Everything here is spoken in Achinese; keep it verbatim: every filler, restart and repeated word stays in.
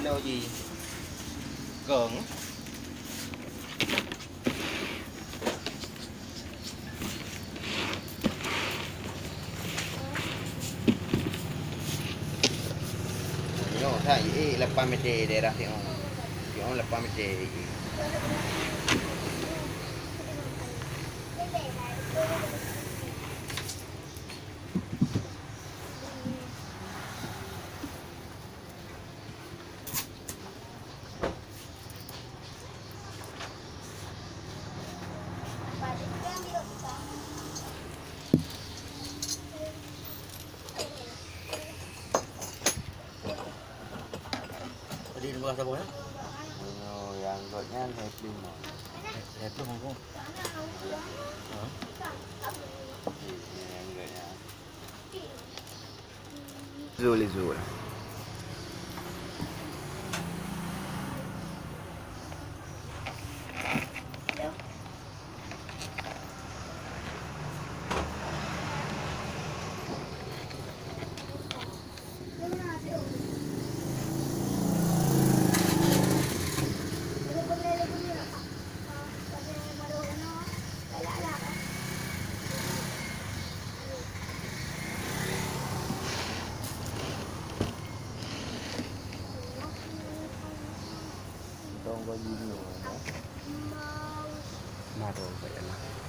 Uji. Kong. Nyoe that, eh, lapan meter daerah Siong. Siong lapan meter, eh. Tadi nombor siapa ya? Oh, yang gotnya Heplim. Heplim apa? Hah? Ini yang gotnya. Zul, Zul. Dong bagi ni, eh. Maro bak jalan.